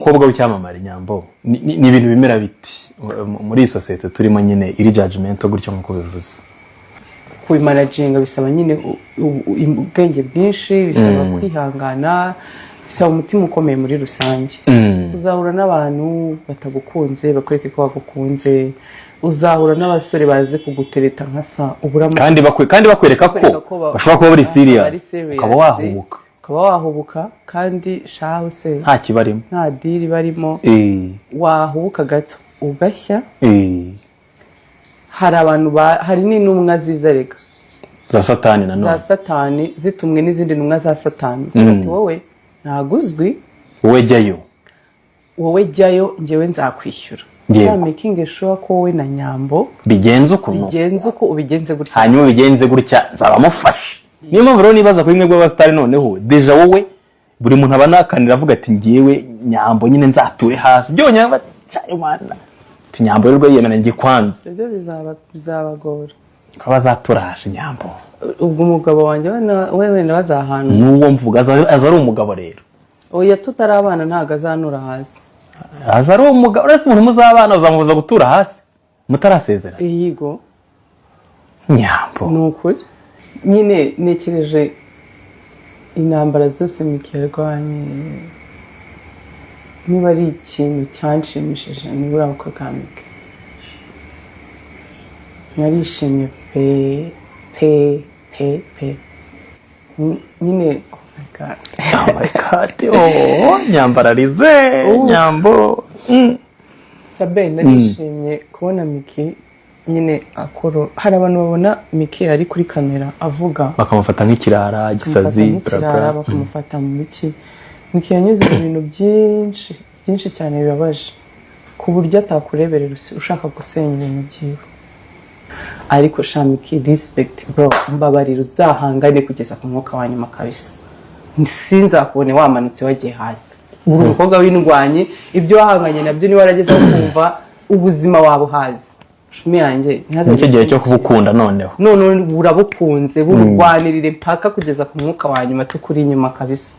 Umukobwa w'icyamamare, Nyambo, ni ibintu bimera biti muri iyi sosiyete turimo nyine iri judgmental gutyo nk'uko bivuze? Kubimanaginga bisaba nyine ubwenge bwinshi, bisaba kwihangana, bisaba umutima ukomeye muri rusange. Uzahura n'abantu batagukunze bakwereke ko bagukunze, uzahura n'abasore bazi kugutereta nka sa ubura Kandi bakwereka ko bakwereka ko bashobora kuba bari bari serious, serious. Ukaba wahubuka. Ukaba wahubuka kandi shahu se nta kibarimo. Nta deal barimo. Wahubuka gato ugashya. Hari abantu hari n'intumwa ziza reka za Satani za nanone. Satani zitumwe n'izindi ntumwa za Satani. Ati: "Wowe ntabwo uzwi." Wowe jyayo. "Wowe jyayo, njyewe nzakwishyura." Making sure ko wowe na Nyambo bigenze ukuntu bigenze uko ubigenze gutya. Hanyuma bigenze gutya, nzaba mufashe. Niyo mpamvu rero nibaza kuri mwe bw'abasitari noneho déjà wowe buri muntu aba anakanira avuga ati: "Ngewe Nyambo nyine nzature hasi byonyine." Bacaye mwana ati: "Nyambo rero yemera njye kwanza." Ibyo bizabagora. Ko bazatura hasi Nyambo. Ubwo umugabo wanjye we wenda bazahantu. N'uwo mvuga aza ari umugabo rero. Oya, tutari abana ntabwo azanura hasi. Aza ari umugabo. Uretse umuntu muzabana uzamubuza gutura hasi mutarasezera? Iyigo. Nyambo. Ni ukuri nyine ntekereje intambara zose Miki yarwanye, niba ari ikintu cyanshimishije ni buriya bukwe bwa Miki. Narishimye pe pe pe pe. Nyine oh my God. Oh my God, oh nyambararize. Nyambo. Sabe, narishimye kubona Miki nyine akora. Hari abantu babona Miki ari kuri kamera avuga bakamufata nk'ikirara. Bakamufata gisazi. nk'ikirara. Bla bla. Bakamufata mu biki. Miki yanyuze mu bintu byinshi byinshi cyane bibabaje ku buryo atakureberera ushaka gusenya ibintu byiwe. Ariko sha Miki, respect bro, mbabarira uzahangane kugeza ku mwuka wa nyuma kabisa. Sinzakubone wamanutse wagiye hasi. Uri umukobwa w'indwanyi, ibyo wahanganye nabyo niba waragezeho kumva ubuzima wabuhazi, shumi yanjye, ntihazagire Nicyo gihe cyo ikindi. kubukunda noneho. None urabukunze, burwanirire mpaka kugeza ku mwuka wa nyuma, tukuri inyuma kabisa.